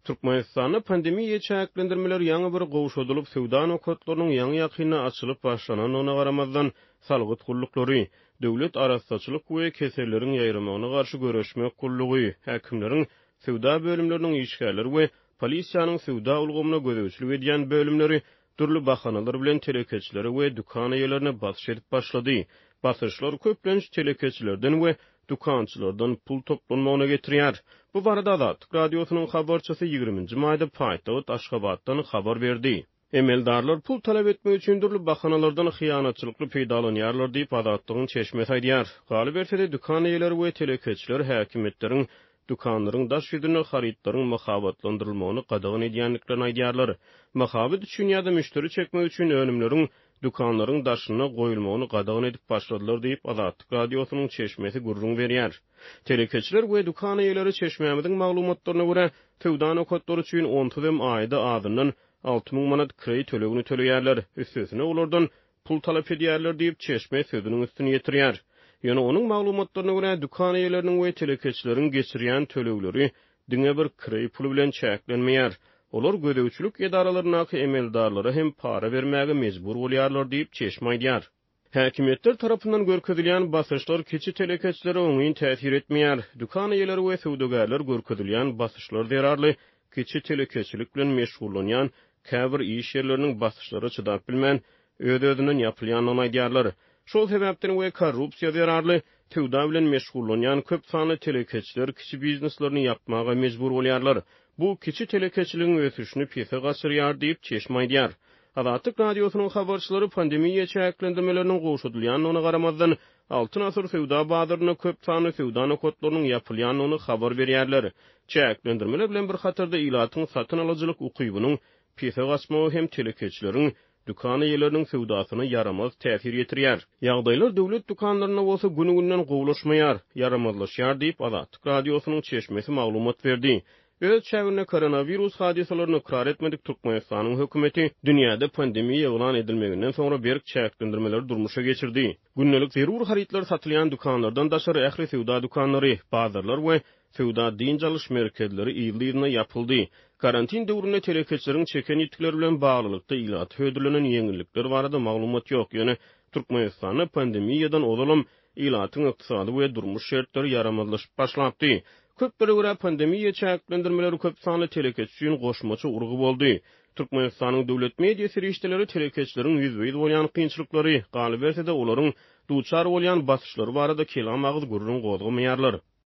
Türkmenistanda pandemiýa çäklendirmeleri ýaňy bir gowşadylyp, söwda nokatlarynyň ýaňy-ýakynda açylyp başlanandygyna garamazdan, salgyt gulluklary, Döwlet arassaçylyk we keselleriň ýaýramagyna garşy göreşmek gullugy, häkimleriň söwda bölümleriniň işgärleri we polisiýanyň söwda ulgamyna gözegçilik edýän bölümleri dürli bahanalar bilen telekeçilere we dükan eýelerine basyş edip başlady. Basyşlar köplenç telekeçilerden we dükançylardan pul toplanmagyna getirýär. Bu barada Azatlyk Radiosynyň habarçysy ýigriminji maýda paýtagt Aşgabatdan habar berdi. Emeldarlar pul talap etmek üçin dürli bahanalardan hyýanatçylykly peýdalanýarlar diýip, Azatlygyň çeşmesi aýdýar. Galyberse-de, dükan eýeleri we telekeçiler häkimiýetleriň dükanlaryň daş ýüzünde harytlaryň mahabatlandyrylmagyny gadagan edýändiklerini aýdýarlar. Mahabat üçin ýa-da müşderi çekmek üçin önümleriň dükanlaryň daşynda goýulmagyny gadagan edip başladylar diýip, Azatlyk Radiosynyň çeşmesi gürrüň berýär. Telekeçiler we dükan eýeleri çeşmämiziň maglumatlaryna görä, söwda nokatlary üçin onsuz hem aýda azyndan 6000 manat kireý tölegini töleýärler, üstesine olardan pul talap edýärler diýip, çeşme sözüniň üstüni ýetirýär. Ýöne onuň maglumatlaryna görä, dükan eýeleriniň we telekeçileriň geçirýän tölegleri diňe bir kireý puly bilen çäklenmeýär. Olar gözegçilik edaralaryndaky emeldarlara hem para bermäge mejbur bolýarlar diýip, çeşme aýdýar. Häkimiýetler tarapyndan görkezilýän basyşlar kiçi telekeçilere oňyn täsir etmeýär. Dükan eýeleri we söwdagärler görkezilýän basyşlar zerarly kiçi telekeçilik bilen meşgullanýan käbir iş ýerleriniň basyşlara çydap bilmän, öz-özünden ýapylýandygyny aýdýarlar. Şol sebäpden we korrupsiýa zerarly söwda bilen meşgullanýan köp sanly telekeçiler kiçi bizneslerini ýapmaga mejbur bolýarlar. Bu kiçi telekeçiligiň ösüşini pese gaçyrýar diýip, çeşme aýdýar. Azatlyk Radiosynyň habarçylary pandemiýa çäklendirmeleriniň gowşadylýandygyna garamazdan, Altyn asyr söwda bazarynda köp sanly söwda nokatlarynyň ýapylýandygyny habar berýärler. Çäklendirmeler bilen bir hatarda ilatyň satyn alyjylyk ukybynyň pese gaçmagy hem telekeçileriň, dükan eýeleriniň söwdasyna ýaramaz täsir ýetirýär. Ýagdaýlar döwlet dükanlarynda bolsa gün-günden gowulaşmaýar, ýaramazlaşýar diýip, Azatlyk Radiosynyň çeşmesi maglumat berdi. Öz çäginde koronawirus hadysalaryny ykrar etmedik Türkmenistanyň hökümeti dünýäde pandemiýa yglan edilmeginden soňra berk çäklendirmeleri durmuşa geçirdi. Gündelik zerur harytlar satylýan dükanlardan daşary ähli söwda dükanlary, bazarlar we söwda-dynç alyş merkezleri yzly-yzyna ýapyldy. Karantin döwründe telekeçileriň çeken ýitgileri bilen baglylykda ilata hödürlenen ýeňillikler barada maglumat ýok, ýöne Türkmenistanda pandemiýadan ozalam ilatyň ykdysady we durmuş şertleri ýaramazlaşyp başlapdy. Köplere görä, pandemiýa çäklendirmeleri köp sanly telekeçi üçin goşmaça urgy boldy. Türkmenistanyň döwlet media serişdeleri telekeçileriň ýüzbe-ýüz bolýan kynçylyklary, galyberse-de, olaryň duçar bolýan basyşlary barada kelam agyz gürrüň gozgamaýarlar.